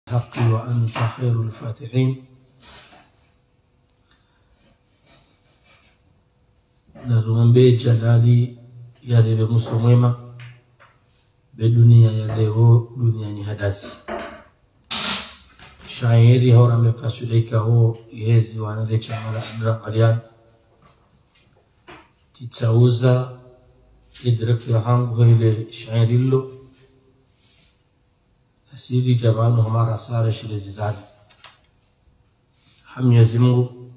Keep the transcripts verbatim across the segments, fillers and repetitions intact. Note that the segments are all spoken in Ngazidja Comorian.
الحق وأنت خير الفاتحين. Narumombe Jalali yaripve mwiso mwema, be dunia ya leo, dunia ni hadasi. Shairi hora meka sulaika ho, yezi wanale chamala Abdullah Alian. Titsauza, ye directeur hangu hele shairi lilo. Asili djapvanu hamara sare shile zizani. Ha Mnyezi Mungu,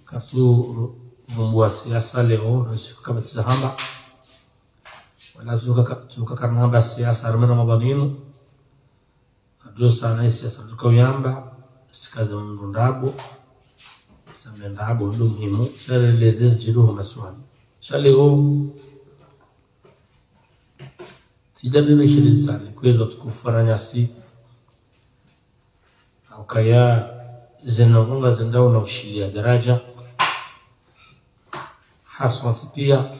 katsu ru-, vumbua siasa leo, no siku kabatiza hamba. Wala zuka ka-, zuka karna hamba siasa, harumwa Ramadhani inu. Kadro sana isi siasa zuka uyamba, sikaze mndru ndrabo, same ndrabo, ndo muhimu, sha leo leze zidjiru ho maswali. Sha leo, tsidjabile shile zani, kwezi watukufu wananyasi. Ukaya zendrongo ngazendao na ushiliya daraja. Haswa tsi pia,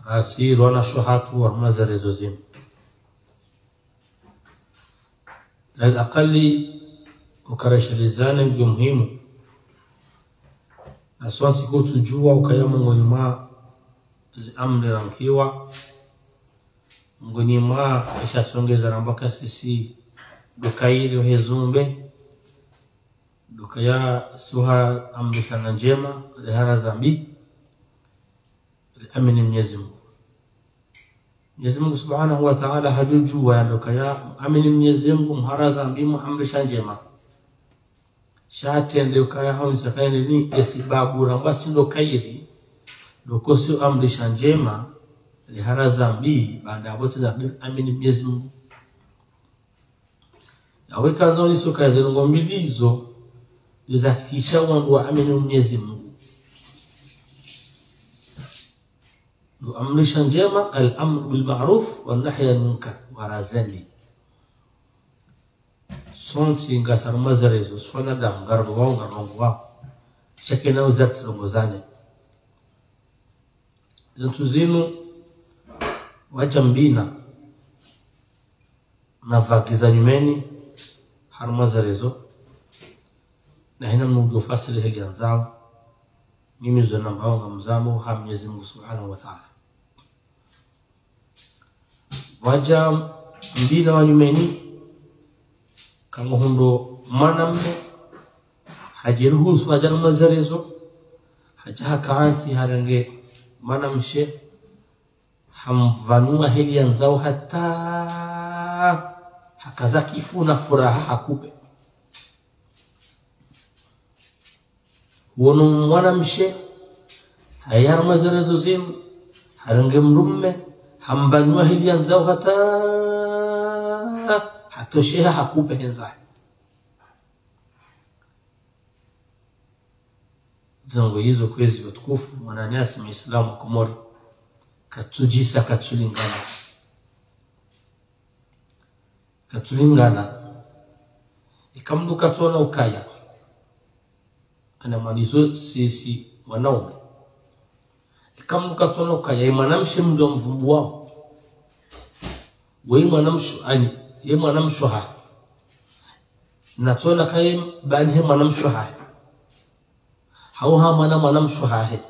rasi rwana sho hatru harumwa ze réseaux zinu. Lal akali ukareshelezane ngiyo muhimu. Na sontsi kutsudjuwa ukaya mongoni mwa zi amri rankiwa, mongoni mwa esha tsongeza ramba ka sisi ndo kayiri he zumbe, ndo kaya suha amrisha na ndjema, riharaza mbi, riamini Mnyezi Mungu. Mnyezi Mungu Subhanahu wa Ta'ala hadjudjuwa ya ndo kaya amini Mnyezi Mungu, mharaza mbi, muamrisha ndjema. Sha hatrende ukaya haonesa kaya ni esibabu ramba si ndo kayiri, ndo kosi amrisha ndjema, riharaza mbi, baanda apvo tsena riamini Mnyezi Mungu. Yawe kanza oniso kaya zendrongo mbili izo, ndeza kisha wandru waamini Mnyezi Mungu. Ndo amrisha ndjema, al-amru bil ma'ruf, wa nahyi anil munkar, waraza mbi. Sontsi ngasi harumwa ze réseaux, swana damu, ngarongowao, ngarongowao. Shakena uzatsi rongozane. Zentsu zinu, wadja mbina. Na vague za nyumeni, harumwa ze réseaux. Na hina mndru udjo fasiri heli yandzao. Mimi zo nambao ngamzamo ha Mnyezi Mungu Subhanahu wa Ta'ala. Wadja mbina wa nyumeni, kangohundro mwanamme, hadjiruhusu hadja harumwa ze réseaux, hadja hakantsi harenge mwanamshe, hamvanua heli yandzao hata hakaza kifu na furaha hakupe. Wono mwanamshe, haya harumwa ze réseaux zinu, harenge mdrume, hamvanua heli yandzao hata hatosheha hakupe hendzahe. Zendrongo izo kwezi watukufu, mwananyasi Muislamu Komori, katsudjisa, katsulingana. Katsulingana. Ika mndru katsona ukaya. Ana maana izo sisi wanaume. Ika mndru katsona ukaya, ye mwanamshe mndru amvumbuao. Weye mwanamshe, ani, ye mwanamshe hahe. Natsona kaye mbani he mwanamshe hahe. Hau ha mwana mwanamshe hahe.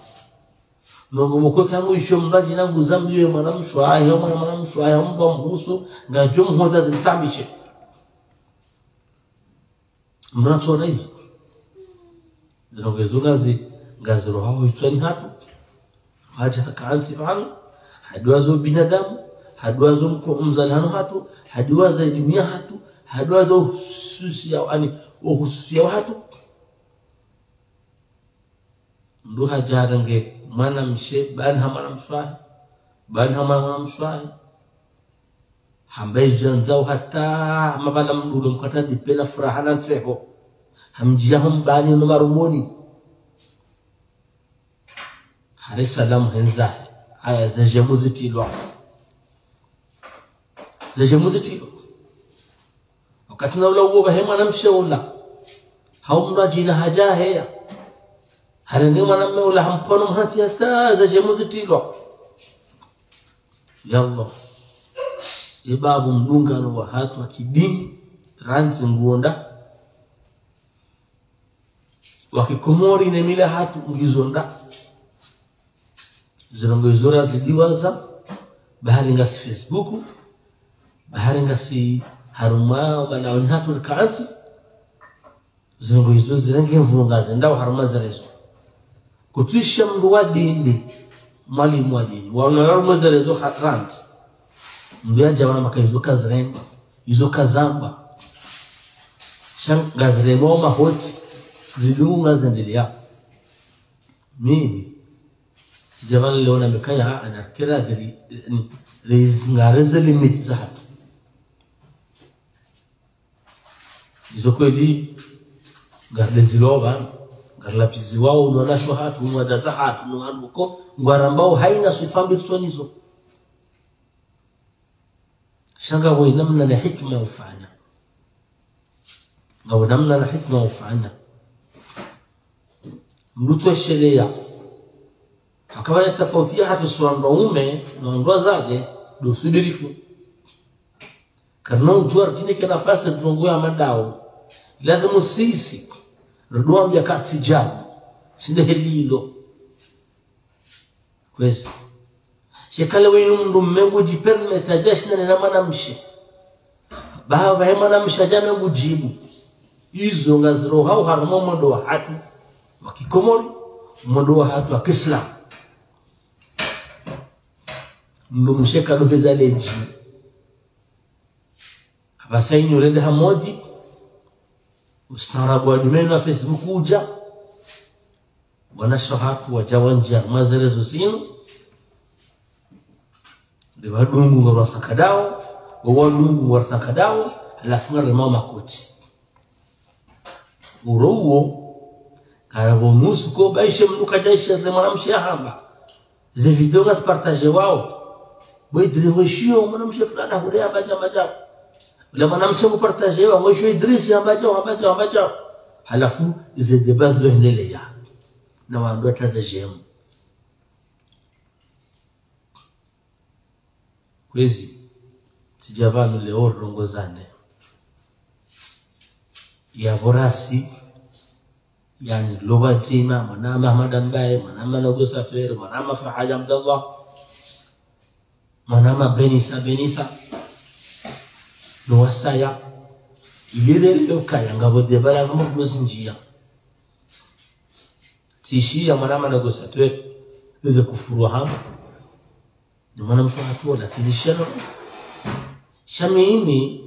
Nongo mokwe kangu isho mndru adjina nguzambiwe mwanamshe hahe, hau mwana mwanamshe hahe, hau mndru amhusu, ngadjo mhodza zimtambishe. Mndru natsona izo. Zendrongo izo ngazi, ngazi rohao hitswani hatru. Hadja hakantsi pvanu, haduwaza ubinadamu, haduwaza umko umzali hanu hatru, haduwaza elimu ya hatru, haduwaza uhususiya, ani, uhususiya wa hatru. Mndru hadja harenge mwanamshe, mbani ha mwanamshe hahe, mbani ha mwana mwanamshe hahe. Hamba izo yandzao hata, hama pvala mndru ulo mkata dipena furaha na ntseho. Hamdjiya ho mbani no marumoni. Hare salamu hendzahe. Haya, ze djemu zitrilwa. Ze djemu zitrilwa. Wakati na ula uwo pvahe mwanamshe ula. Hau mndru adjina hadja heya. Harenge mwanamme ula hampvono mhantsi hata ze djemu zitrilwa. Ya Allah. Ye babu mdungano wahatru wa kidini, randzi nguonda. Wa kikomori ne mila yahatru ngizonda. Zilongo izo razidiwaza, bahari ngasi Facebook, bahari ngasi harumwa, bana oni hatru rikantsi. Zilongo izo zirenge mvunga zendao harumwa zerezo. Kutwisha mndru wa dini, mwalimu wa dini, waona harumwa zerezo ha-, randzi. Mndru yadja wana maka izo kazirengwa, izo kazamba. Sha ngazirengwa wo mahotsi, zidunga zendelea. Mimi, tsidja pvanu leo na mekaya, ana kera ziri, ni, rizi-, ngareze limite zahatru. Izo kweli, ngarilezilopva, ngarilapiziwao, no wanashe wahatru, no wadzadze wahatru, no wandru ko, ngwarambao haina swifa mbi ritsonizo. Sha ngapvo namna na hikima ya ufanya. Ngapvo namna na hikima ya ufanya. Mndru tsu eshelea. Hakapvana tafauti yahatru si wandru waume, no wandru wadzadze, ndo usubirifu. Karina udjua ridjinike nafasi ritrongowe hama ndao. Lazimu sisi, ridowambia katsi djambo. Tsi nde heli ilo. Kwezi. Shekale wenu mndru mme ngudjipermeta dja shindane na mwanamshe. Baha pvahe mwanamshe adja me ngudjibu. Izo ngazirohao harumwa omwendo wahatru wa kikomori, omwendo wahatru wa kiislamu. Mndru mshe kadoheza ledji. Apvasa inu rende hamodji. Ustaarabu wa dumeni wa Facebook udja. Wanashe wahatru wadja wandjia harumwa zerezo zinu. Nde wadungu ngwarwasaka ndao, wo wadungu ngwarwasaka ndao, halafu ngarema makoti. Uro uwo, karapvo nusu ko baishe mndru kadjaisha ze mwanamshe yahamba. Ze video ngazipartagewao. Bo Idrisi ngweshiyo mwanamshe fulani hule hamba dja, hamba dja. Ule mwanamshe ngupartagewao, ngweshiyo Idrisi hamba dja, hamba dja, hamba dja. Halafu, ze débat ndo hendeleya. Na wandru watazama. Kwezi, tsidja pvanu leo rirongozane. Yapvo rasi, yaani, lopva dzima, mwanama Hamada Mbaye, mwanama Nagosa Twere, mwanama Fahad Abdallah, mwanama Benisa, Benisa, no wasaya, ilele leo kaya, ngapvo debala ngapvo dosi ndjia. Tsishiya mwanama Nagosa Twere, eze kufuru hama. Ni mwanamshe wahatru wola tsi zishano. Sha mimi,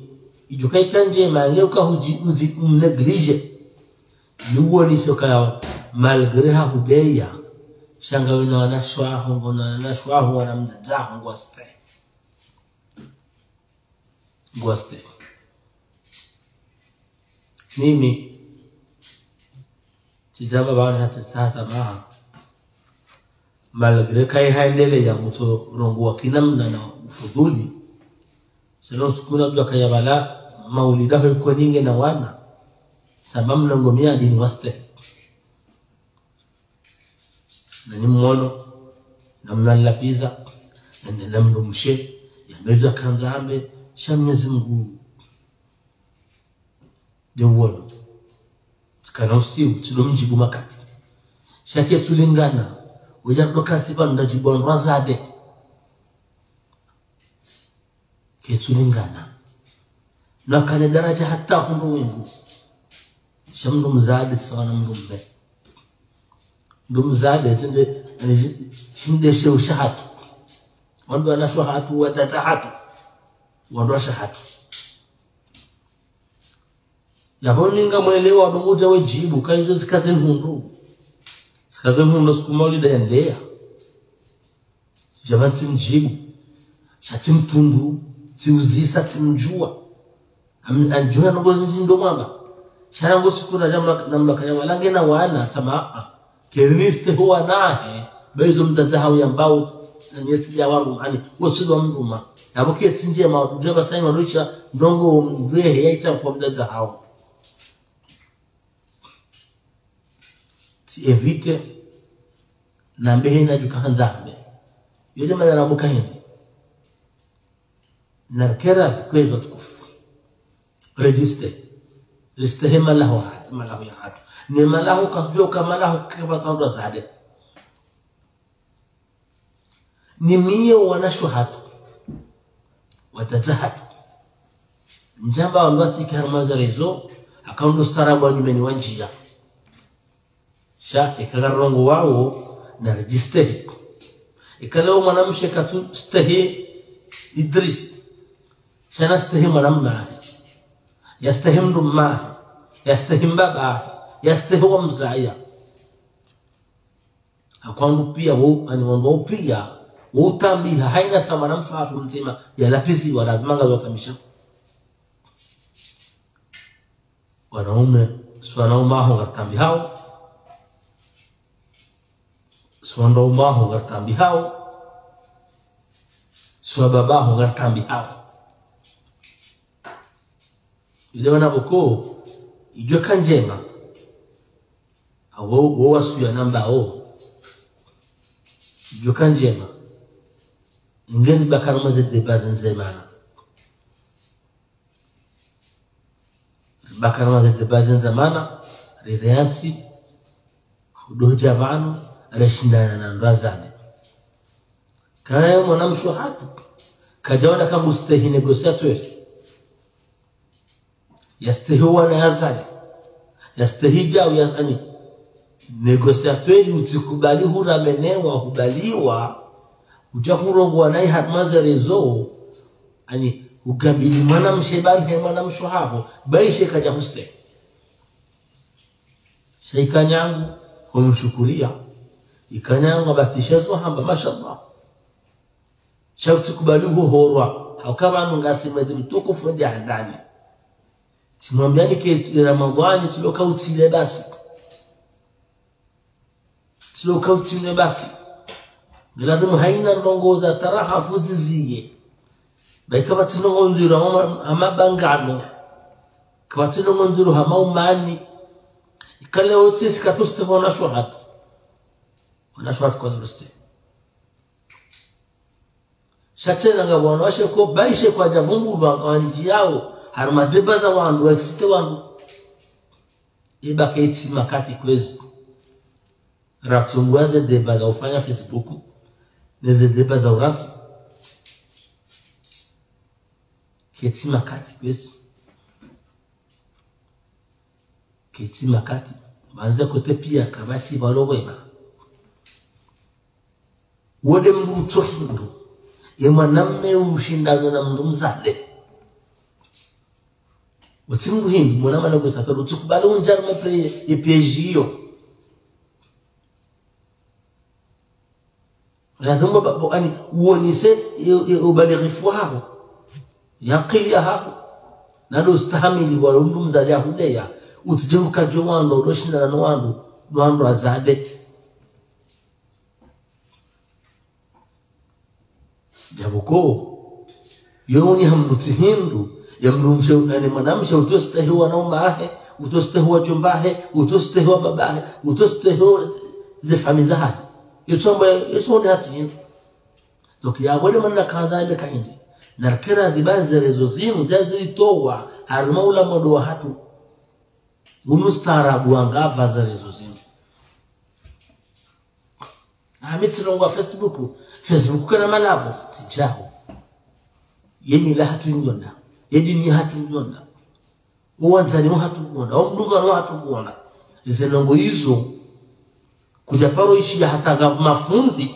idjo kaika ndjema, nge uka hudji, uzi, umnégligé. Ni uwonese uka malgré hahudeya. Sha ngawe na wanashe waho, ngo na wanashe waho, wana mdzadze waho, ngwastre. Ngwastre. Mimi, tsidjamba pvanu hata sasa maha. Malgré kayi haendeleya ngutso rongowa kinamna na ufudhuli. Selo sukuna djua kaya pvala maulida ho iko ninge na wana. Samba mna ngo miadi ni wastre. Na ni mwono, na mna nlapviza, na, na mndru mshe, ya meza kandza ambe, sha Mwenyezi Mungu. Nde uwono. Tsikana usiu, tsido mdjibu makati. Sha ketsulingana, uja ndo kati pvanu ndadjibu wandru wadzade. Ketsulingana. Na kane daraja hata hundru wingu. Sha mndru mdzade sawa na mndru mme. Mndru mdzade tsi nde, ani shi-, shi nde sheo shahatru. Wandru wanashe wahatru, watata hatru. Wandru washe hatru. Yapvo ninga mwelewa ndo ngudja wedjibu, kayizo zikaze nhundru. Zikaze nhundru suku maulida yendeya. Djapvanu tsimdjibu. Sha tsimtundu, tsiuzisa, tsimdjua. Am-, amdjua ndrongo zindji ndo mwamba. Sha rangu siku na djamla, namla kaya pvala nge na wana, tama, ah. Keriniste huwa nahe, bayizo mdzadze hawo yambao, na nyeti ya wangu, ani, wosi ndo mndru ma. Yapvo ketsi ndjema, djapvasa inu lusha, ndrongo, mndru yehe, yaita kwa mdzadze hawo. Tsi éviter, nambe hena djuka handza ambe. Yele mana nabuka hende. Narikere kwezi watukufu. Rejiste. Rejiste he malaho ha-, malaho ya hatru. Ne malaho kasudjuwa ka malaho kepvatsi wandru wazade. Ni miyo wanasho hatru. Wadzadze hatru. Ndjamba wandru watsike harumwa ze réseaux, haka ndo staarabu wa nyumeni wandjiya. Sha, eka ngarirongowao, na rejiste. Eka leo mwanamshe katsustehi Idris. Sha nastehi mwanamme. Yastehi mdrumme. Yastehi mbaba. Yastehi wamzaya. Hakwandru piya wo, ani wandru piya, wo utambiha, hayina sa mwanamshe hatru mdzima, yalapviziwa, lazima ngazotambisha. Wanaume, si wanaume waho ngaritambihao. Si wandruwaume waho ngaritambihao. Si wababa waho ngaritambihao. Ile wana pvoko, idjo ka ndjema. Awo, wo wasuya nambao. Idjo ka ndjema. Ngeri bakara maze débat zendze mana. Bakara maze débat zendze mana, riri hantsi, hudodja pvanu, reshindana na wandru wazade. Kana mwanamshe hatru, kadjaona kamustehi négociateur. Yastehi wana yazaya. Yastehi djau ya, ani, négociateur utsikubali huramenewa, hubaliwa, udja hurongowa naye harumwa ze réseaux, ani, ugambili mwanamshe pvanu he mwanamshe haho, baishe kadja hustehi. Sha ikanyangu, humshukuriya. Ikanyangu, abatishe zo hamba, mashallah. Sha utsikubali uhohorwa. Hauka pvanu ngasi mwezi mtukufu ndi handani. Tsimwambiyani ke Ramadhani, tsiloka utsile basi. Tsiloka utsile basi. Ni lazimu hayina ndrongoo za taraha fuziziye. Bayi kapvatsi ndrongoo ndziro hama, hama bangano. Kapvatsi ndrongoo ndziro hama umani. Ika leo sisi katsustehi wanashe hatru. Wanashe hatru kwadjarustehi. Sha tsena ngapvo wanawashe ko, baishe kwadjavumbulwa ngwandjiyao, harumwa débat za wandru, wa exciter wandru. Iba ketsi makati kwezi. Ratsungua ze débat za ufanya Facebook, ne ze débat za urantsi. Ketsi makati kwezi. Ketsi makati. Mandze kote piya kapvatsi pvalo pvwema. Wo nde mndru utso hindru. Ye mwanamme ushindano na mndru mzade. Utsi mndru hindru, mwana mana gusa tolo, utsikubali undjari mapre ye piège iyo. Lazima ba, ba, ani, uonese, e, e, ubalighifu waho. Ye akili yaho. Na ndo ustahamili wa mndru mzade yahuleya. Utsidje ukadjo wandru, udoshindana no wandru, no wandru wazade. Djapvoko, yo uni hamdru tsi hindru, ye mdrumshe, ani mwanamshe, utsostehi wanaume wahe, utsostehi wadjomba wahe, utsostehi wababa wahe, utsostehi ze famiyi zahahe. Yo tsamba, yo tsonde hatsi hindru. Donc, ya pvwele mana kandza ime kahindri. Narikere ziba ze réseaux zinu, djazilitowa, harumwa ula mwendo wa hatru. Unu staarabu wangapva ze réseaux zinu. Ami tsilongowa Facebook. Facebook kana malapvo, tsidjaho. Ye mila hatru ngonda. Ye dini hatru ngonda. Uwandzani wa hatru ngonda. Umdungano wa hatru ngonda. Ize ndrongoo izo. Kudja paro ishiya hata nga mafundi.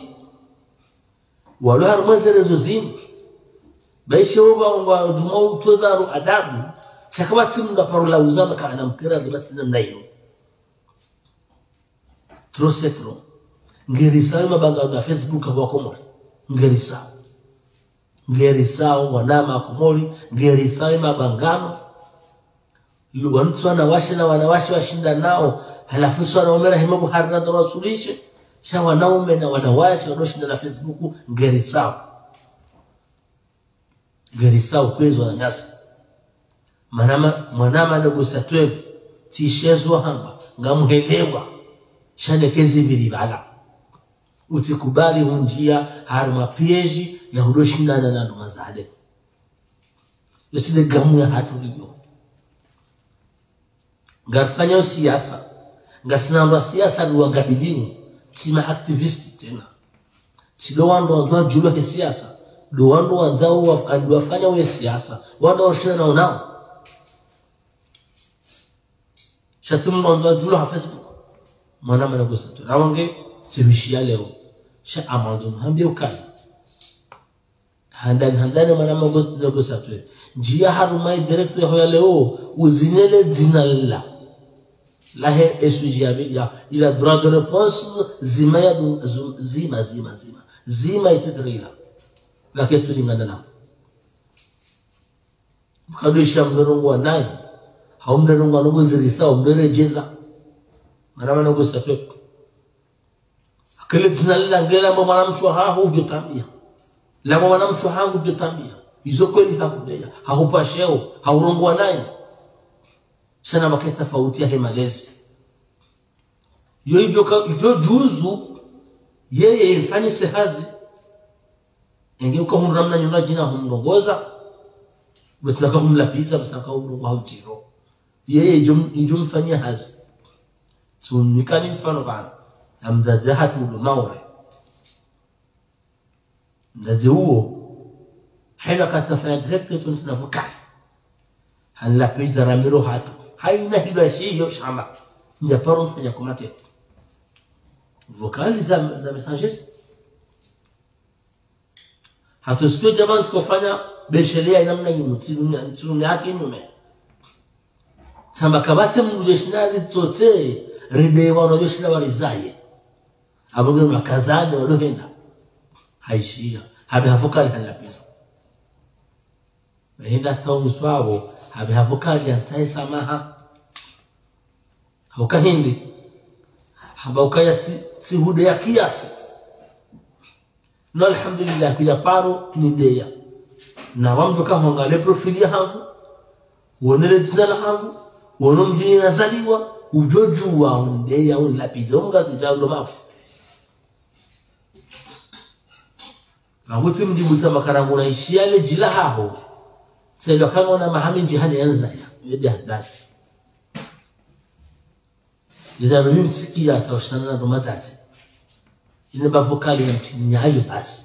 Walo harumwa ze réseaux zinu. Baishe wo pvao ngwadjuma utsoza ro adabu. Sha kapvatsi mndru aparo la uzama ka ana mkera debati namna iyo. Trop c'est trop. Ngerisao mabangano ya Facebook apvo Komori. Ngerisao. Ngerisao wanama Komori. Ngerisao mabangano. Lu-, wantsu wanawashe na wanawashe washindanao. Halafu si wanaume rahima buhari na dhoro wasulishe. Sha wanaume na wanawashe wadoshindana Facebook. Ngerisao. Ngerisao kwezi wananyasi. Mwanama, mwanama négociateur, tsi shezo hamba, ngamuhelewa. Sha neke zipviri pvala. Utsikubali undjiya harumwa piège ya udoshindana na wandru wazade. Lesi le gamu ya hatru liyo. Ngarifanyao siasa. Ngasina wandru wa siasa ndo wangabilio. Tsi ma activiste tsena. Tsi ndo wandru wandzao wadjulwa he siasa. Ndo wandru wandzao wa-, ndo wafanyao ye siasa. Wandru washindana nao. Sha tsi mndru wandzao wadjulwa ha Facebook. Mwanama négociateur. Awange, tsi mishia leo. Sha amando, hambi ukayi. Handani, handani mwanama négociateur. Ndjia harumwa ye direct yaho ya leo, uzinele dzina la. Lahe S G ya, ya, il a droit de réponse, zima ya du-, zu-, zima, zima, zima. Zima ye titre ila. La question lingana na. Mkado isha mndru rongowa nayi. Hau mndru rongowa no buzirisa, hau mndru redjeza. Mwanama négociateur. Kele dzina lila ngela mbo mwanamshe haho udjo tambia. Lamba mwanamshe hangu udjo tambia. Izo kweli hakudeya. Hahupa sheo. Haurongowa nayi. Sha na makaya tafauti yahe malezi. Yo idjo ka, idjo djuzu. Yeye imfanyise hazi. Enge uka hundra mna nyumba djina humrongoza. Basi aka humlapviza, basi aka humrongowa hau tiro. Yeye idjo, idjo mfanyia hazi. Tsunikani mfano pvanu. Na mdzadze hatru ndo Maore. Mdzadze uwo. Hela katafanya direct tonti na vocal. Hanlapviza ramiro hatru. Haina hilo shiyo shamba. Ndja paro mfanya commentaire. Vocal za, za messager. Hata siku jamani tsikofanya beshelea ina mna nyumu, tsi nyume, tsi nyume yake nyume. Tsamba kapvatsi mndru djoshinda ritsotse, ride wano djoshinda warizaye. Abo nge makazani walo henda. Haishiya. Habe ha vocal hanlapviza. Henda tau mswabo, habe ha vocal yantsahe samaha. Hauka hindri. Hamba ukaya tsi, tsihudeya kiasi. No, alhamdulillah, kuya paro nideya. Na wamdjo ka hwangalie profil yahangu, wone le dzina lahangu, wone mdjini nazaliwa, udjo djuwa, undeya, unlapviza, umgazi djalo mafu. Ngutsi mdjibu tsamba karangu na ishiya le djila haho. Tselo kangona maha mindji hani yandzaya. Yedi handasi. Iza mimi mtsiki ya sa ushana na ndo madzadze. Ine ba vocal ya mtini yayo basi.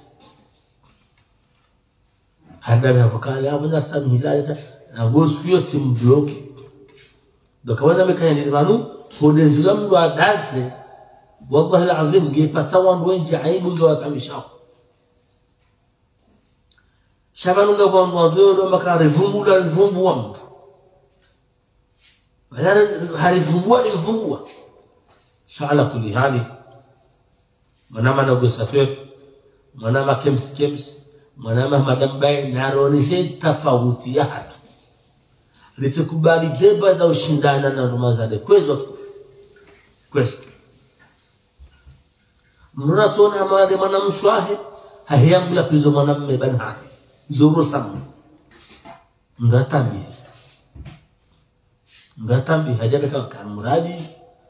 Handa ya vocal ya mwana sami hila ya na gosu yo tsimbloke. Donc, wana meka yende pvanu, hode zila mndru adase, wallahi al-azim, ngepvatsa wandru wendji aibu ngewakamishao. Sha pvanu nga wandru wandzo yo ndo maka rivumbula, rivumbuwa mndru. Wala harivumbua, limvumbua. Sha ala kulli hali. Mwanama négociateur, mwanama Kems Kems, mwanama Madame Baye, naronese tafauti yahatru. Ritsikubali débat za ushindana na ndruma zale. Kwezi watukufu. Kwezi. Mndru natsona hama nde mwanamshe wahe, haheyambula pizo mwanamme bani hahe. Zuru samu. Mndru atambihe. Mndru atambihe, hadja beka kari muradi,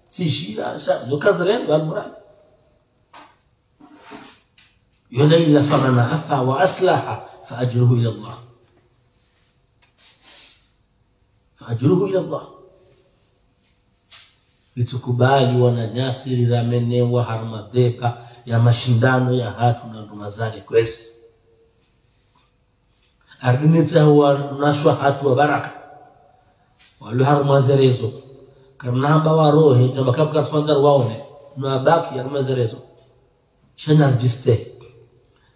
tsishiya, sha, zo kazirengwa muradi. Yona ila faman afa wa aslaha, fa ajruhu ila Allah. Fa ajruhu ila Allah. Ritsikubali wananyasi riramenewa harumwa débat ya mashindano yahatru na ndruma zale kwezi. Aridinitsa wananyasi wahatru wa baraka. Walo harumwa ze réseaux. Karina hamba warohe, na makabu karifandar waone. No wabaki harumwa ze réseaux. Sha naridjistehi.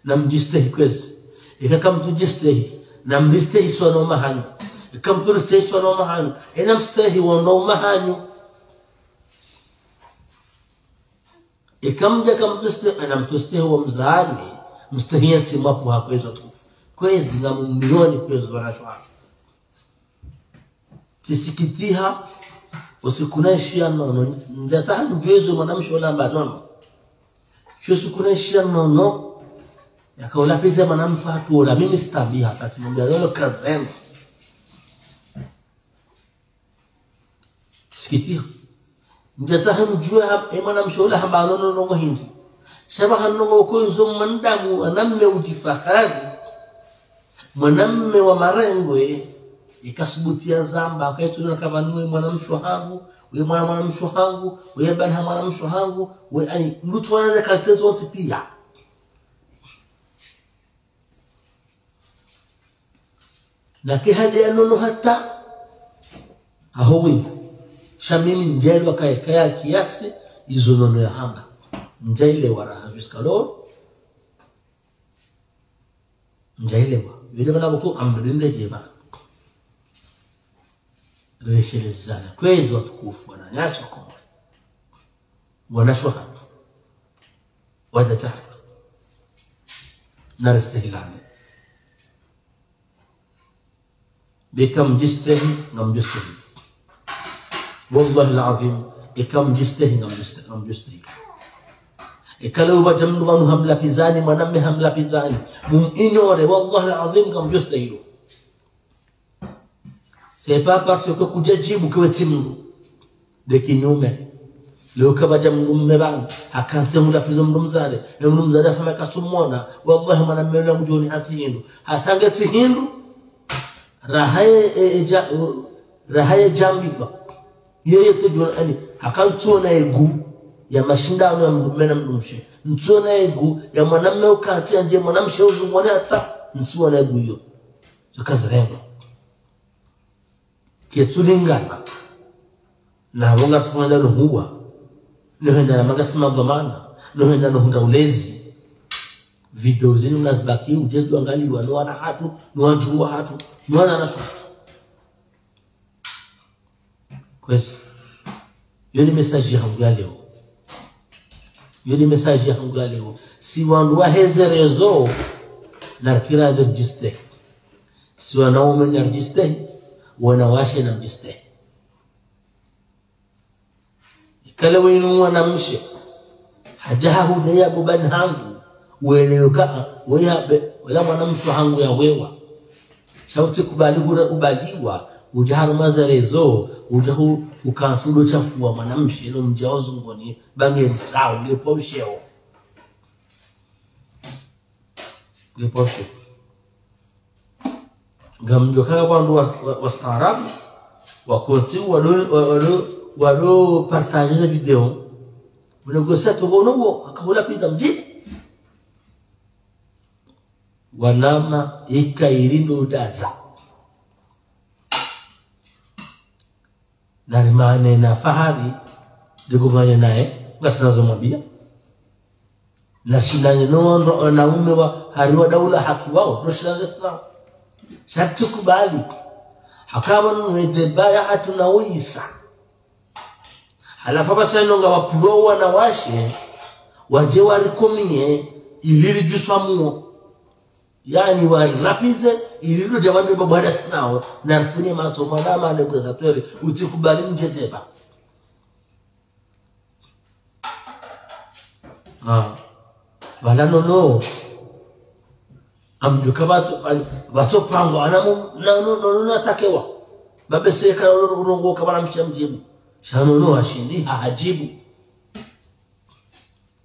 Namdjistehi kwezi. Eka kamtsudjistehi. Namristehi swa no mahanyu. Eka kamtsuristehi swa no mahanyu. Ena mstehi wandru wa mahanyu. Eka mdja kamtsustehi, ena mtsustehi wa mdzani. Mstehi ya ntsi mwapuha kwezi watukufu. Kwezi nga mamilioni kwezi wananyasi wahatru. Tsisikitiha, usiku naishiya nono, ndjatsaha ndjwezo mwanamshe ola hamba nono. Sho usiku naishiya nono, yaka ula piza mwanamshe hatru ola, mimi tsitambiha, katsi mwambia lolo kazirengwa. Tsisikitiha. Ndjatsaha ndjuwe ha-, e mwanamshe ola hamba nono ndrongo hindri. Sha pvaha ndrongo uko izo mwanadamu, mwanamme udjifahari. Mwanamme wa marengwe, Ikasubuti yazamba, akaitulona kavanu we mwanamshe hangu, we mwana mwanamshe hangu, we bana mwanamshe hangu, we ani, mdru tsuwana ze kalite zontsi piya. Na kehade yanono hata, aho wingu. Sha mimi ndjelewa kaya, kaya kiasi, izo nono yahamba. Ndjelewa raha, jusqu'à l'heure. Ndjelewa. Yule bana buku amdinde djeba. Reshelezana. Kwezi watukufu wananyasi wa Komori. Wanashe hatru. Wadada hatru. Naristehilane. Be eka mdjistehi, ngamdjostehi. Wallahi al-azim, eka mdjistehi, ngamdjoste-, ngamdjostehi. Eka leo pvadja mdru pvanu hamlapvizani, mwanamme hamlapvizani, mum ignore, wallahi al-azim, ngamdjostehi. C'est pas parce que kudjadjibu ke we tsi mdru. De kinyume. Leo kapvadja mdrumme pvanu, hakantsi hamlapviza mdru mdzadze, e mdru mdzadze afame kasumwona, wallahi mwanamme yula ngudjoni hasi hindru. Hasa nge tsi hindru, raha ye, e, e, dja-, raha ye djambiwa. Yeye tsi djoni ani, hakantsi ona egu ya mashindano ya mdrumme na mdrumshe. Ntsuona egu ya mwanamme ukantsi yandje mwanamshe uzungwani hata, ntsuona egu iyo. Zo kazirengwa. Ketsulingana. Na wonga sumanda no huwa. No henda na magasi madhwamana. No henda no hundra ulezi. Video zinu ngazibaki udje zidjwangaliwa no wana hatru, no wadjuhu hatru, no wananyasi hatru. Kwezi. Yo ni message yahangu ya leo. Yo ni message yahangu ya leo. Si wandru wahe ze réseaux, narikiri ridjistehi. Si wanaume naridjistehi, wanawashe namdjistehi. Eka leo winu mwanamshe, hadja hahudaya bobani hangu, welewe ka, weyabe, wala mwanamshe hangu ya wewa. Sha utsi kubali hura ubaliwa, udja harumwa ze réseaux, udja hu-, ukantsi udo shafuwa mwanamshe, no mdja uzungwani, ba nge risao, nge pvo usheo. Nge pvo usheo. Ngamdjo kaya wandru wa, wa, wastaarabu, wakontsi, walo, wa-, walo, walo partager ze video. Mnegosiateur wono wo, akahula pita mdji. Wanama ika irindo daza. Narimane na fahari, de gomane naye, ngasina zo mwambia. Nashindane no ndo, wanaume wa, hari wa daula haki wao, ndo shindane sina. Sha ritsi kubali. Haka pvanu nwe débat yahatru na uyisa. Halafu apvasa inu ngapvo wanawashe, wadje warikomie, ili ridjiswa muo. Yaani, warilapvize, ili ndo djamani mabwana sinao, narifunye matso, mwanama négociateur, utsi kubali mdje débat. Ah. Wala nono. Amdjuka pvatso, pvatso pango, ana mu-, na, no, no, no, natakewa. Babe seka, no, no, no, no, kabala msha mdjibu. Sha nono, hashindi, ha, hadjibu.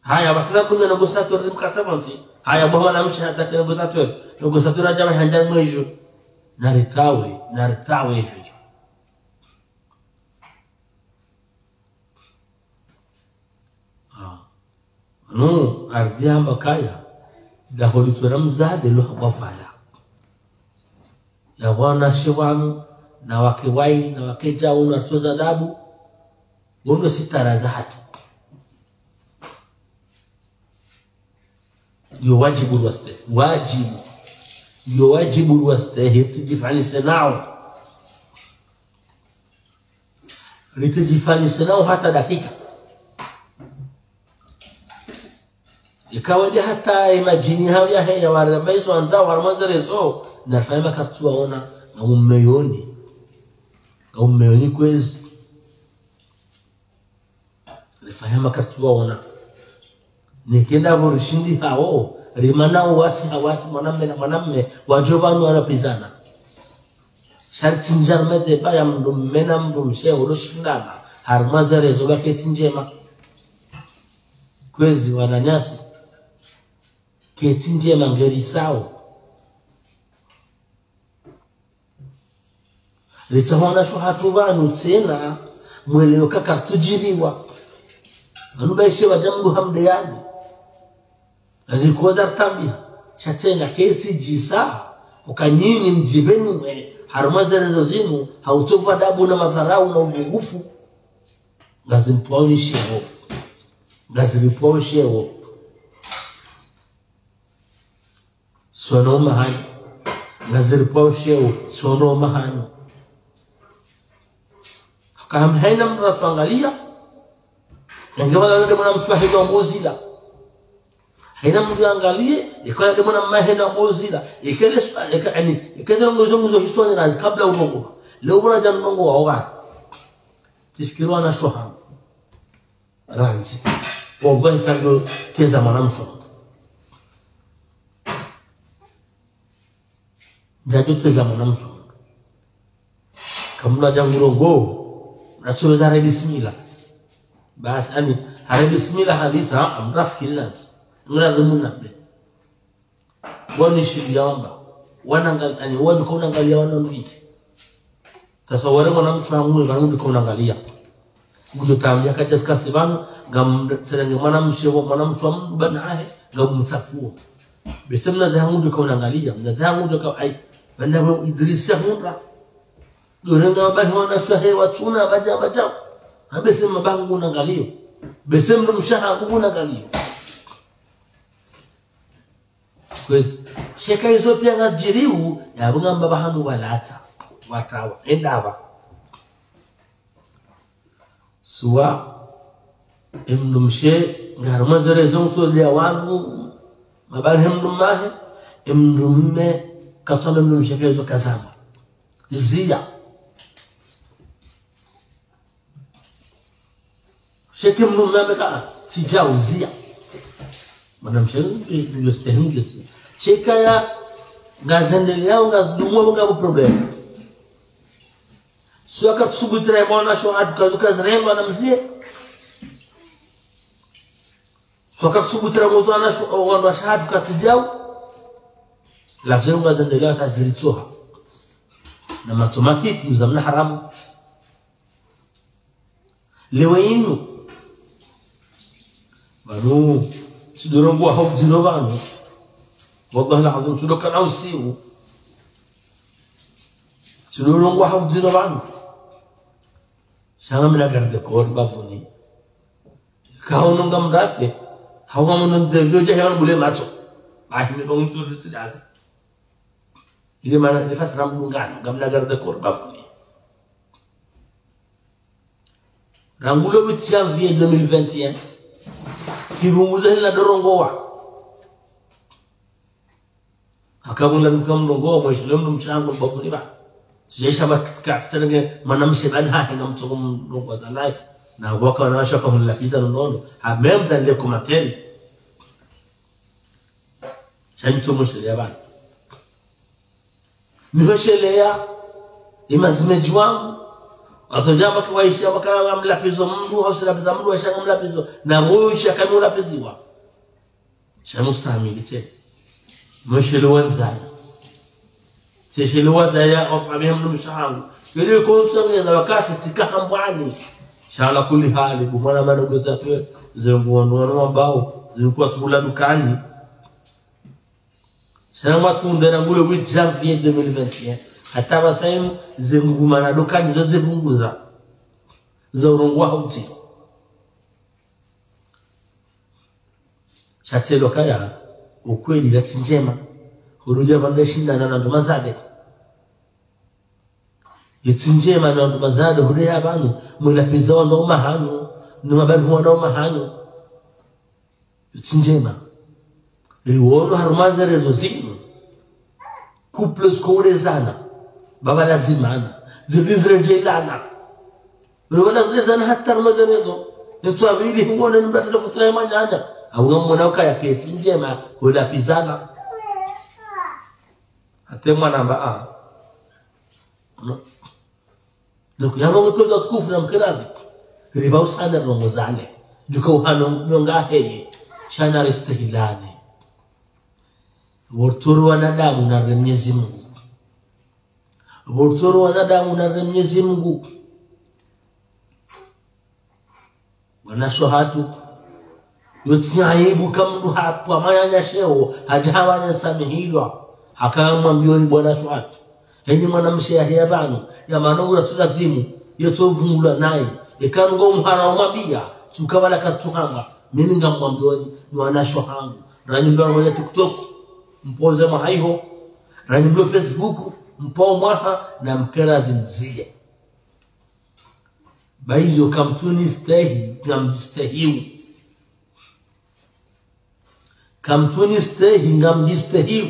Haya, basi na kunye négociateur, rimkasa pvontsi. Haya, bo mwanamshe hatake négociateur. Négociateur adja mahandja mwejo. Naritawe, naritawe hivyo. Ah. Anu, ardi amba kaya, daho litsona mdzadze lo hamba fala. Ya wanawashe wanu, na wake wayi, na wake djau, na ritsoza adabu, wono sitara zahatru. Yo wadjibu rwaste, wadjibu. Yo wadjibu rwaste, ritsidjifanise nao. Ritsidjifanise nao hata dakika. Ikawa ndi hata ye madjini hawo yahe ya waramba izo wandzao harumwa ze réseaux, narifanye makaritsuwaona, ngamumeoni. Ngamumeoni kwezi. Rifanye makaritsuwaona. Neke ndapvo rishindi hawo, rimana uwasi hawasi mwanamme na mwanamme, wadjo pvanu wanapvizana. Sha ritsindje harumwa débat ya mdrumme na mdrumshe, ulo shindana, harumwa ze réseaux ba ketsi ndjema. Kwezi wananyasi, ketsi ndjema ngerisao. Ritsaha wanashe hatru pvanu tsena, mwelewe ka karitsudjibiwa. Pvanu pvaishe pvadja mdru hamdeyani. Ngazikoda ritambiha. Sha tsena ketsi djisa, uka nyinyi mdjipvenuwe harumwa ze réseaux zinu, ha utovu adabu na madharau na upungufu. Ngazimpvao ni sheo. Ngaziripvao sheo. Sono mahani. Ngaziripvao sheo, sono mahani. Haka ham haina mdru ratsuangaliya. Yange wala nde mwana mshe wahe ndo ngozila. Haina mdru yangaliye, ika nde mwana mshe wahe ndo ngozila. Ikele swa, ika, ani, ikele ngozo ngozo hiswani razi kabla urongowa. Leo pvwana dja ndrongo wa owa. Tsifikiri wanashe wahangu. Randzi. Pvwa hika ndo teza mwana mshe wahangu. Ndjadjo teza mwana mshe wahangu. Kamdru adja ngurongoa, mdru atsoeza hare bismillah. Basi, ani, hare bismillah halisa, ha, mdru afikiri nantsi. Mdru adhumuna be. Wanu shiliya wamba. Wanangali-, ani, wanu kaunangaliya wana mviti. Tasawara mwana mshe wahangu, wanu kaunangaliya. Ngudjo tambiya kadja sikatsi pvanu, ngam-, tserenge mwana mshe wa, mwana mshe wa mdru pvanu hahe, ngamumtsafuo. Bese mna zahangu ndo kaunangaliya, mna zahangu ndo ka, ai, pvanu we Idrisa hundra. Ndo renga mabali wanashe wahe watsuna, badja, badja. Ha bese mabali ngunangaliyo. Bese mdru mshe wahangu ngunangaliyo. Kwezi, sheka izo piya ngazidjiriwo, yapvo ngamba pvahanu walatsa, watrawa, enda pva. Suwa, emdru mshe, ngarumwa zere zo ngutsoleya wanu, mabali he mdru mshe wahe, emdru mme, katsamba emdru mshe ka izo kazamba. Ziya. Sheka mdru mme ka, tsidja uziya. Mwana mshe, ndio stehi ndio si. Sheka ya, ngazendeleyao, ngazidumuo, ngapvo problème. Suwa katsubutira mwana mshe wahatru kazo kazirengwa na mzie. Suwa katsubutira ngozo wanashe, wanashe wahatru katsidjao. Lafzero ngazendeleyao kaziritsoha. Na matso matiti, uzamna haramu. Lewo inu. Pvanu, tsidjo rongowa ha udziro pvanu. Wallahi al-azim, tsidjo kana usiu. Tsidjo rongowa ha udziro pvanu. Sha ngamina garde-corps bapvuni. Kahono ngamrake, hau ngamono ndevyo dja hewanu bule matso. Bahi mi bongo mtsu tsidaza. Ile mana, ile fasira mdungano, ngamina garde-corps bapvuni. Rangu le huit janvier deux mille vingt et un, tsirunguze hila ndo rongowa. Haka pvunla mdru kamrongowa, mwesheleya mdru mshe wahangu bapvuni pva. Sudjaisha makatsirenge mwana mshe pvanu hahe ngamtsoko mrongowa zalayi. Na waka wanawashe waka hunilapviza nono. Ha même dans les commentaires. Sha mi tso mwesheleya pvanu. Nihosheleya, emazimedji wangu, watsodja wamba ka waisha, wamba ka wamlapvizo mdru, hau silapviza mdru, waisha ngamlapvizo, na woisha kami ulapviziwa. Sha mustahamili tse. Mwesheleya wandzani. Tsesheleya wazaya, wafamiya mdru mshe wahangu. Yele kontsa ngeza wakati tsika hambwani. Sha ala kulli hali, bu mwana mwana goza twe, zengu wanu wanu wambao, zengu kwatsuhula dukani. Sana matunda rangu le huit janvier deux mille vingt et un. Hata pvasa inu, zenguma na dukani zo zipvunguza. Za urongowa ha udziro. Sha tselo kaya, ukweli la tsi ndjema. Huluja pvanda shindana na ndruma zade. Yetsi ndjema na wandru mazade huleya pvanu, mwelapviza wandru wa umahanyu, ni mabali huwana umahanyu. Yetsi ndjema. Riwono harumwa ze réseaux zinu. Couple ziko ulezana. Baba lazimana. Zili zirejelana. Baba lazimana hata harumwa ze réseaux. Ntsu apvili huwona ni mbatile futila ya manyanya. Awu ngamwona ukaya ketsi ndjema, hulapvizana. Hata mwana amba, ah. No. Donc, yapvo nge kwezi watukufu na mkiradhi. Ripvausane rongowa zane. Duka uhano nonga heye. Sha na ristehilane. Worturu wanadamu na re Mwenyezi Mungu. Pvo ritsoro wanadamu na Mwenyezi Mungu. Wanashe hatru. Yo tsi aibu ka mndru hatru amanya na sheo, hadja hawanya samihilwa. Haka mwambioni bwana sho hatru. Heni mwanamshe ya heya pvanu, ya mana ura tsu lazimu, yo tso vungulwa naye. Eka ngo mhara umwambia, tsuka wala kazitsuhamba. Mimi ngamwambioni, ni wanashe hangu. Ranyi mlo mwenye TikTok, mpoze mwaha iho. Ranyi mlo Facebook, mpo mwaha, na mkera dhimzie. Ba izo kamtsuni stehi, ngamdjistehiu. Kamtsuni stehi, ngamdjistehiu.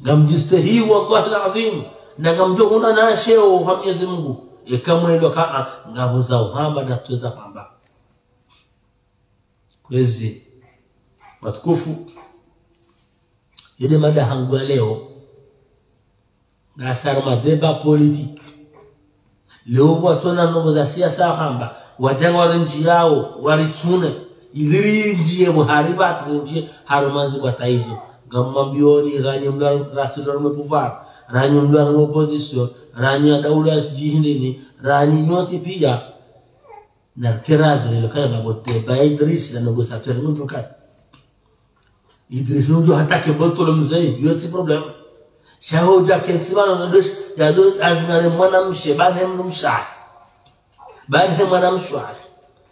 Ngamdjistehiu, wallahi al-azim. Na ngamdjo huna na sheo ha Mwenyezi Mungu. Eka mwelwa kaa, ngapvo za uhamba na tso za hamba. Kwezi. Watukufu. Yende mada hangu ya leo. Ngasari ma débat politique. Leo watsona ndrongo za siasa hamba. Wadjanga wari ndjiyao, wari tsune. Ili ri ndjiye buhari pvatsu ri ndjiye harumwa zi bwata izo. Ngamwambioni, ranyi mlo rasi lo harumwa pouvoir. Ranyi mlo harumwa opposition. Ranyi ya daula ya sijui hindrini. Ranyi nyontsi pia. Na rikera vile lo kaya mabote, ba Idris na négociateur mndru kaya. Idris mndru hata ke boto lo mzeyi, yo tsi problème. Sha ho dja kentsi pvanu na doshi, ya do azingare mwanamshe, ba ne mndru mshe. Ba ne mwanamshe.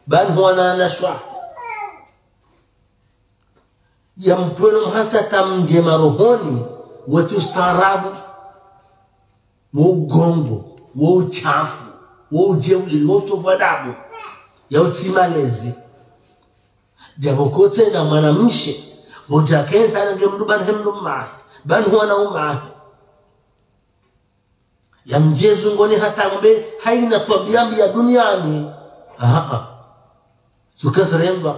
Ba ne mwana na shwa. Ya mtweno mhatru hata mdje marohoni, wetsi ustaarabu, wo ugongo, wo uchafu, wo ujeuli, wo utovu adabu, ya utsi malezi. Djapvo kotsi na mwanamshe, pvo dja kentsi arenge mndru ba ne mndru mmahe, ba ne mwana ummahe. Ya mdje zungoni hata mbe haina twabia mbi ya duniani. Aha. Tsuka ziremba.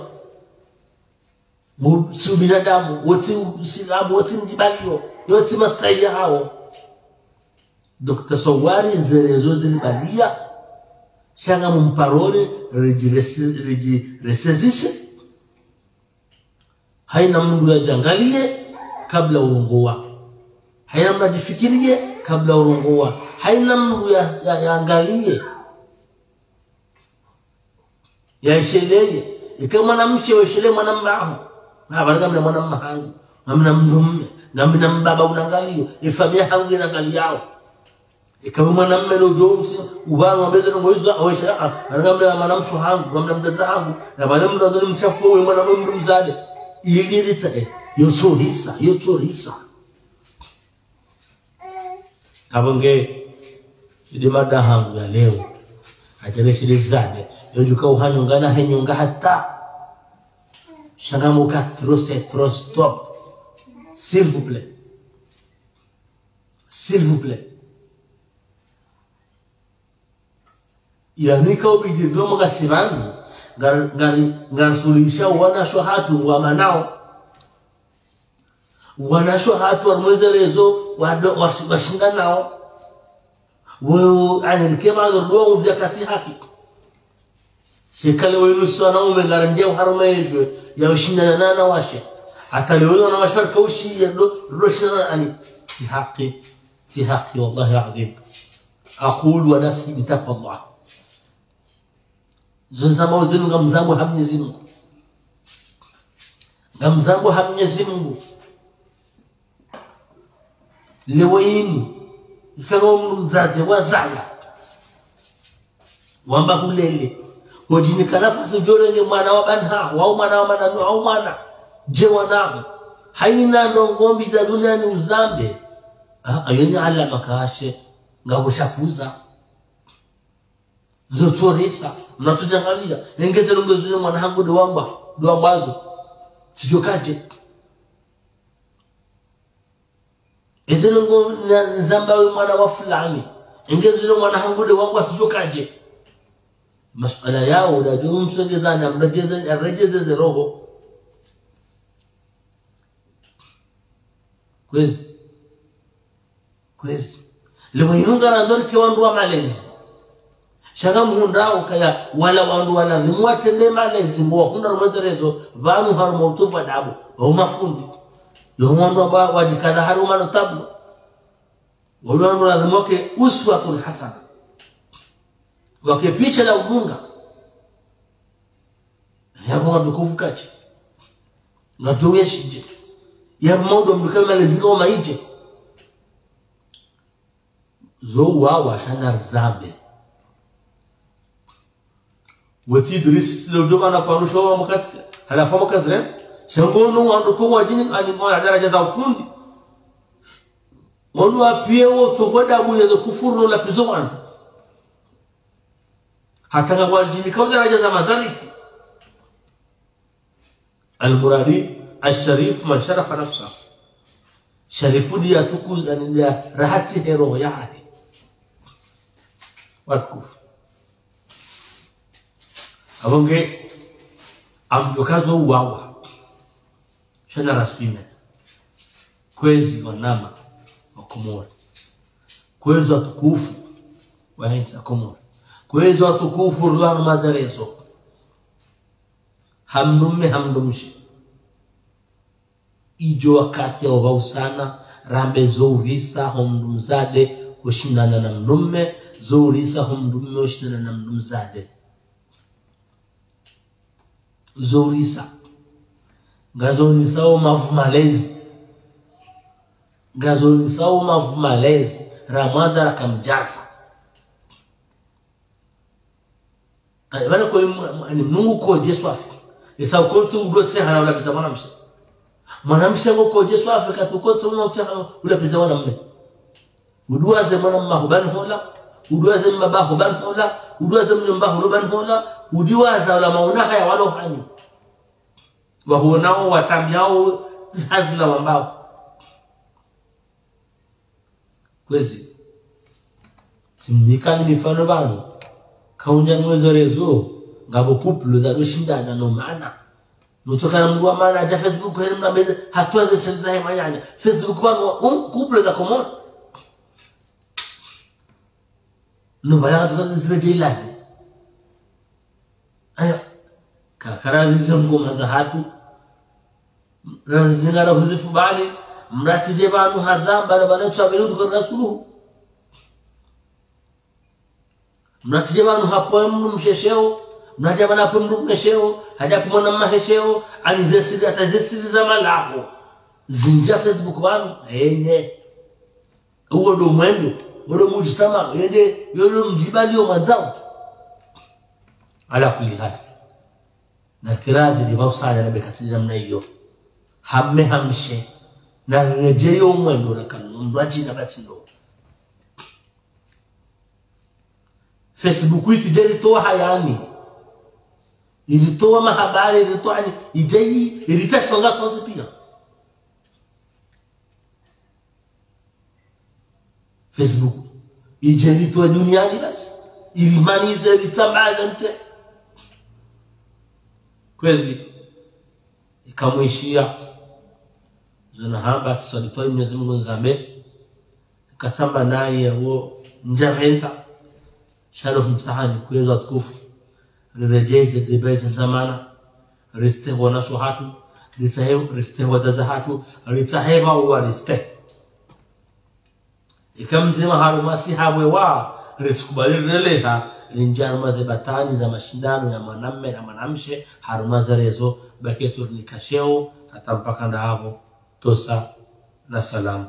Wo tsi ubinadamu, wo tsi usilamu, wo tsi mdjibaliyo, yo tsi mastahi ya hawo. Donc, tasawari ze réseaux ziribaliya, sha ngamumparoni, ridji resi-, ridji ressaisisse. Haina mndru yadjangaliye kabla urongowa. Haina mndru yadjifikiriye kabla urongowa. Haina mndru ya, ya, yaangaliye. Yaisheleye. Ika mwanamshe waisheleye mwanamme waho. Ha, bari ngamina mwanamme hangu. Ngamina mndru mme. Ngamina mbaba unangaliyo. Ifamiya hangu inangaliyao. Ika we mwanamme lo djo utsi, ubano wambeze ndrongo izo, awe shara, ha, bari ngamina mwanamshe hangu, ngamina mdzadze hangu, na bari mndru adoni mshafu we mwanamme mndru mzale. Ili rita, eh, yo tsorisa, yo tsorisa. Apvo nge, shide mada hangu ya leo. Atele shide zane. Yo djuka uhanyonga na henyonga hata. Sha ngamuka trop, c'est trop, stop. S'il vous plaît. S'il vous plaît. Yaani ka ubidi ndomo ngasi pvanu, ngari, ngari, ngarisuluhisha wanashe hatru ngwamanao. Wanashe hatru harumwa ze réseaux, wado, washi-, washindanao. Wewe, ani, rike ma ndo uvya katsi haki. Shekale wenu si wanaume ngarendjia uharumwa yejwe, ya ushindana na wanawashe. Hata leo wanawashe warika ushi ya ndo, ndo shindana ani. Tsi haki, tsi haki, wallahi al-azim. أقول ونفسي بتقوى الله. Zo ndzambo zinu ngamzambo ha Mwenyezi Mungu. Ngamzambo ha Mwenyezi Mungu. Leo inu, ikao mndru mdzadze wazaya. Wamba hulele. Hodjinika nafasi udjorenge mwana wa banha, wau mwana wa mwananyaho, wau mwana. Dje wanaho. Haina ndrongo mbi za duniani uzambe. Ah, ayo ni alama kashe. Ngapvo shakuza. Zo tsorisa, mnatsodjangaliya, engeze ndrongo zinu mwana hangu de wamba, de wambazo. Tsidjokaje. Eze ndrongo na ndzamba we mwana wa fulani. Engeze ndrongo mwana hangu de wamba tsidjokaje. Masuala yao, da djo msongezana, mredjeze, mredjeze ze roho. Kwezi. Kwezi. Leo inu ngarandzo rike wandru wa malezi. Sha ngamhundrao ukaya wala wandru wala ni mwatrende malezi, mbo wahundra harumwa ze réseaux, pvanu harumwa utovu adabu, wa umafundi. Yo wandru amba wadjikaza harumwa no tablo. Walo wandru lazima wake uswatun hasana. Wake picha la udunga. Yapvo watukufu kache. Ngatuwe shidje. Yapvo maudu mdru kama lezinga wa maidje. Zo uwawa sha na rizambe. Wetsi Idris, tsi leo djoma na pvanu sho wa mkati, halafu mkazire. Sha ngo no wandru ko wadjini, ani mwa daraja za ufundi. Wandru wapiye wo tsokwenda buye zo kufuru no lapvizo wandru. Hata nga wadjini kwa daraja za mazarifu. Al-Muradi, al-Sharif man sharafa nafsa. Sharifu ndiye atukuza, ndiye rahati he roho yahe. Watukufu. Apvo nge, amdjokazo uwawa. Sha na raswime. Kwezi wanama wa Komori. Kwezi watukufu wa hentsi ya Komori. Kwezi watukufu rulwa na mazerezo. Ha mdrume, ha mdrumshe. Idjo wakati ya opvahusana, rambe zo urisa ho mdrumzade ushindana na mdrume, zo urisa ho mdrume ushindana na mdrumzade. Zo urisa. Ngazo unisao mavu malezi. Ngazo unisao mavu malezi. Ramwandza rakamdjatsa. Ani, mana kweli mwa-, mwa-, ani, Mngu kodje swafi. Isa ukotsi udotse hana ulapviza mwanamshe. Mwanamshe ngo kodje swafi kati ukotsi una utse hana ulapviza mwanamme. Uduwaze mwanamma ho bani hola, uduwaze mbaba ho bani hola, uduwaze mnyomba ho bani hola, udiwaza ola mauna haya walo hanyu. Wahuonao, watambiao, hazi na wambao. Kwezi. Tsimnikani mifano pvanu. Kaunja nwezo rezo, ngapvo couple za doshindana no mana. Nutsokana mdru wa mana, adja Facebook, heri mna mbeze, hatowa ze siri zahe manyanya. Facebook pvanu, um, couple za Komori. No bala hatowa ze siri zahe. Aya. Kakara zizo ngoma za hatru. Razinga ra huzifu bali, mratsidje pvanu hazamba, na bala tswa belu tukana suluhu. Mratsidje pvanu hapvo mdrumshe sheo, mratsidje pvanu hapvo mdrume sheo, hadja hapvo mwanamme sheo, ani ze siri, hata ze siri za malaho. Zindja Facebook pvanu, enye. Uwo ndo mwendo, uwo ndo mujtama, yende, uwo ndo mdjibali yo mwandzao. Ala kulli hali. Na kiradhi ri pvahusanya na bekatsi namna iyo. Hamme hamshe. Na redjeyo mwendo na kanu, mdru adjina batsi no. Facebook itsidje ritowa hayani. Iritowa mahabari, iritowa ani, idje i, iritashonga sontsi pia. Facebook. Idje ritowe duniani basi. Irimanize, ritsambaze mte. Kwezi. Ikamwishiya. Zo nahamba tsi swali towa Mwenyezi Mungu nizambe. Katsamba naye wo ndjapvendza. Sha lo humsahani kwezi watukufu. Riredjeze deba ze zamana. Ristehi wanashe hatru. Ristehi, ristehi wadzadze hatru. Ristehi pvao wa ristehi. Ika mdzima harumwa si hapvo wa, ritsikubali rileleha, rindjia harumwa ze batwili za mashindano ya mwanamme na mwanamshe, harumwa ze rezo, bakiye tu rinika sheo, hata mpaka ndapvo, tosa, na salamu.